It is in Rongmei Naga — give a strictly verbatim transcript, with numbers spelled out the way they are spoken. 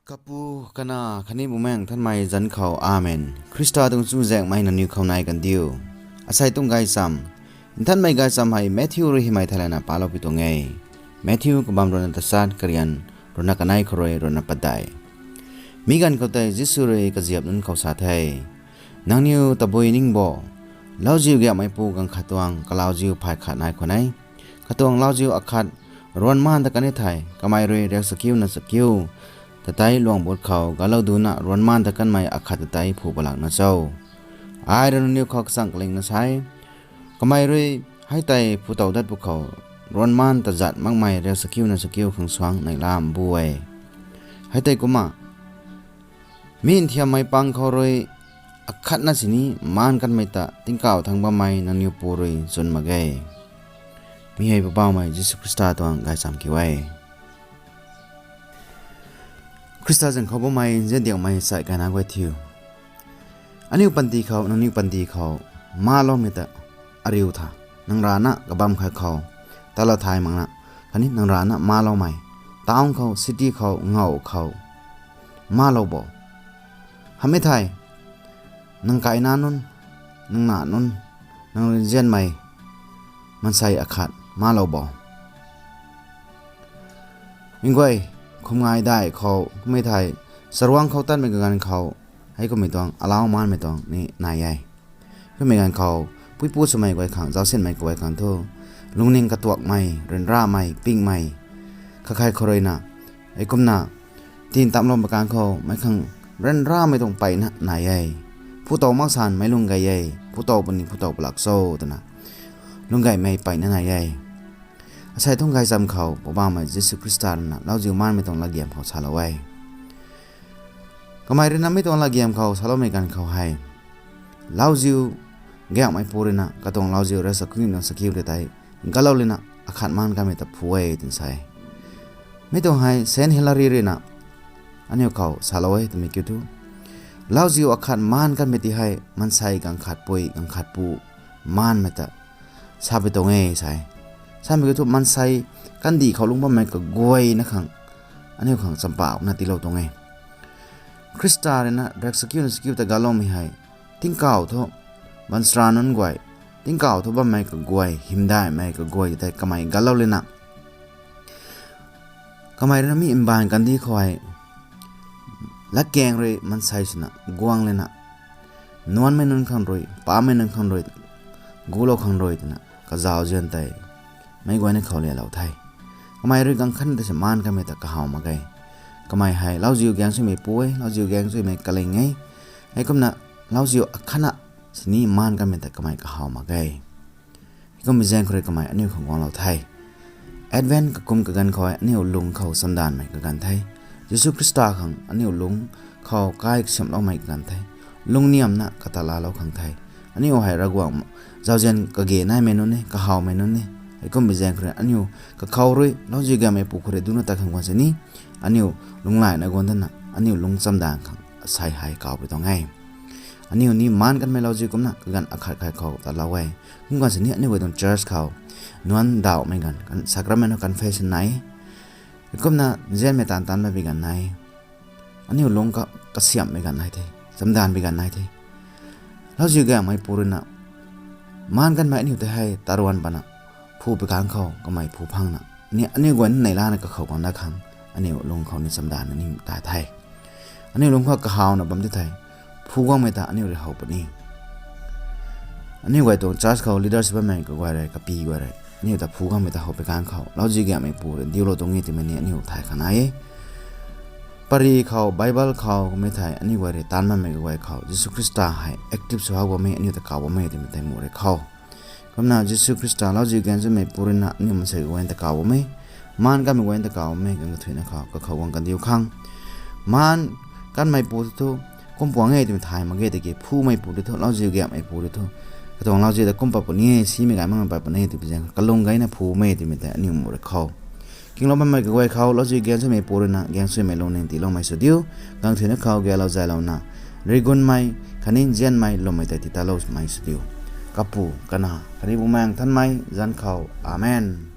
Kapu, Kanac khatni Bumaengh Nthanmei zanc khou, Amen. Khrista tuang chuzaenghmei nangniw khou nai kan diu. Asei tuang gaychamv, nthanmei gaychamv hei Matthew rui hymei theilayna paloupui tuang e. Matthew kabamv ruhna tachat, karian ruhna kanei khou rui ruhna padeih. Mi ganv khou tei Jisu rui kaziap nunc khou sa the, Nangniw tabui ning bo, lauziu gaenghmeipu ganv khat tuang kalauziu phay khat nai khwan e. Katuang lauziu akhat ruanc maan ta kan e thei, kamei rui riak chakiuna chakiu ta tei luang but khou galou duna ruanc maan ta kanmei akhat ta tei phu palakna cho? Ai rui nangniw khou kachang kalingna sa e, kamei rui hei tei phu tow dat pwkhou, ruanc maan ta zat makmei riak chakiuna chakiu khang suangc neihla mbu e. Hei tei kumna, mi nthiammei pang khou rui akhatna sini maan kanmei ta tingkauh thangc bammei nangniw Pu rui chwn mak ge. Mi hei Poubauhmei Jisu Khrista tuang gaychamv kiu e. Khrista zanc khou bammei nziandiakmei chai kaina guay thiu, aniu panty khou, nangniw panty khou, maanloumei ta ariu tha, nang rana kabamv khat khou tatlou thay makna, khatni nang rana maanloumei, town khou, city khou, ngau khou, maanlou bo. Hamhmei thei, nang kaina nunc, nang na nunc, nang rui nzianmei maansei akhat maanlou bo. Mingguay, khumngai dai khou, kummei thei, charuangc khou tatmei kaganv khou, heikummei tuang alau maanmei tuang ni nai e. Kummei ganv khou, puipu swmei guay khang, zaucsinmei kaguay khang thu, lungning katuakmei, ryanramei, pingmei, kakhei khou ruina, heikumna, tin tamlou pakan khou meic khang ryanramei tuang mpeyna nai e. Phu tow mak san meic lung gay e, phu tow puni phu tow palak cho twna lung gaymei mpeyna nai e. Asei tuang gaychamv khou Poubauhmei Jisu Khrista ruina lauziu maanmei tuang latgiam khou salou e. Kamei ruina mi tuang latgiam khou saloumei ganv khou hei, lauziu gaenghmeipu ruina katuang lauziu riak chakiuna chakiu ta tei galou lana akhat maan kanmei ta phu e twna sa e. Mi tuang hei Saint Hilary ruina aniu khou salou e twmei kiu thu, lauziu akhat maan kanmei ti hei maansei ganv khat pui ganv khat pu maanmei ta sapui tuang e sa e. Samei kiu thu maansei kandih khou lungc bammei kaguayna khang, aniu khang champauhna tiilou tuang e. Khrista ruina riak chakiuna chakiu ta galoumei hei, tingkauh thu, baanchara nunc guay, tingkauh thu bammei kaguay, hymdaihmei kaguay tei kamei galou lana, kamei ruina mi mbaanv kandih khou hei, latkaeng rui maansei swna guang lana, nuanmei nunc khang rui, pamei nunc khang rui, gulou khang rui twna kazauzian tei meic guayna khou lelou the. Kamei rui ganv khat ta si maan kanmei ta kahaw mak ge. Kamei hei lauziu gaeng swmeipu e, lauziu gaeng swmei kaling e. Heikumna lauziu akhatna sini maan kanmei ta kamei kahaw mak ge. Heikummei zaeng khou rui kamei aniu khang guanglou the. Advent kakum kaganv khou hei aniu lung khou chamdaanvmei kaganv the. Jisu Khrista khang aniu lung khou kai kasiamhloumei kaganv the. Lungniamna katalalou khang the. Aniu hei Ravguangc zauzian kage naimei nunc e, kahawmei nunc e. Heikummei zaeng khou rui aniu kakhou rui lauziu gaengmeipu khou rui duna tat khang guang sini, aniu lunghlaina guang dana aniu lung chamdaanv khang asei hei kawpui tuang e. Aniu ni maan kanmei lauziu kumna kaganv akhat khat khou tatlou e. Kum ganv sini aniu guay tuang church khou nuanc ndauhmei ganv, sacrament of confession nai e. Kumna nzianmei taanv taanmei bi ganv nai e. Aniu lung ka, kasiamhmei ganv nai the, chamdaanv bi ganv nai the. Lauziu gaengmeipu ruina maan kanmei aniu tei hei taruan pana phu pui kang khou kamei phu phangna, ni aniu guay ni neihlana kakhou guang dat khang aniu lung khou ni chamdaanv ni ta the. Aniu lung khou kahawna bam di thei, phu guangmei ta aniu rui how puni. Aniu guay tuang church khou leadership bammei kaguay rui, kapi guay rui aniu ta phu guangmei ta how pui kang khou lauziu gaengmeipu rui ndiulou tuang e twmei ni aniu thay khang nai e. Pary khou, Bible khou kummei thei aniu guay rui taanv bammei kaguay khou Jisu Khrista hei active sw how bammei, aniu ta kaw bammei twmei tei mu rui khou. Kumna Jisu Khrista lauziu gaeng swmeipu ruina aniu maansei kaguay ta kaw bammei, maan kanmei guay ta kaw bammei ganv kathuina khou kakhou guang kandiu khang, maan kanmeipu tei thu kumpuang e twmei thay mak ge, tiki phumeipu tei thu, lauziu gaengmeipu tei thu, katuang lauziu ta kum pat puni e, simei gay makmei pat puni e twmei zaeng kalung gayna phumei twmei tei aniu mu rui khou. Kinglou bammei kaguay khou lauziu gaeng swmeipu ruina gaeng swmei lungning tiiloumei sw diu. Ganv thuina khou galou zaylouna, rigunmei khatni nzianmei lwmmei tei titaloumei sw diu. Kapu, Kanac khatni Bumaengh Nthanmei zanc khou. Amen.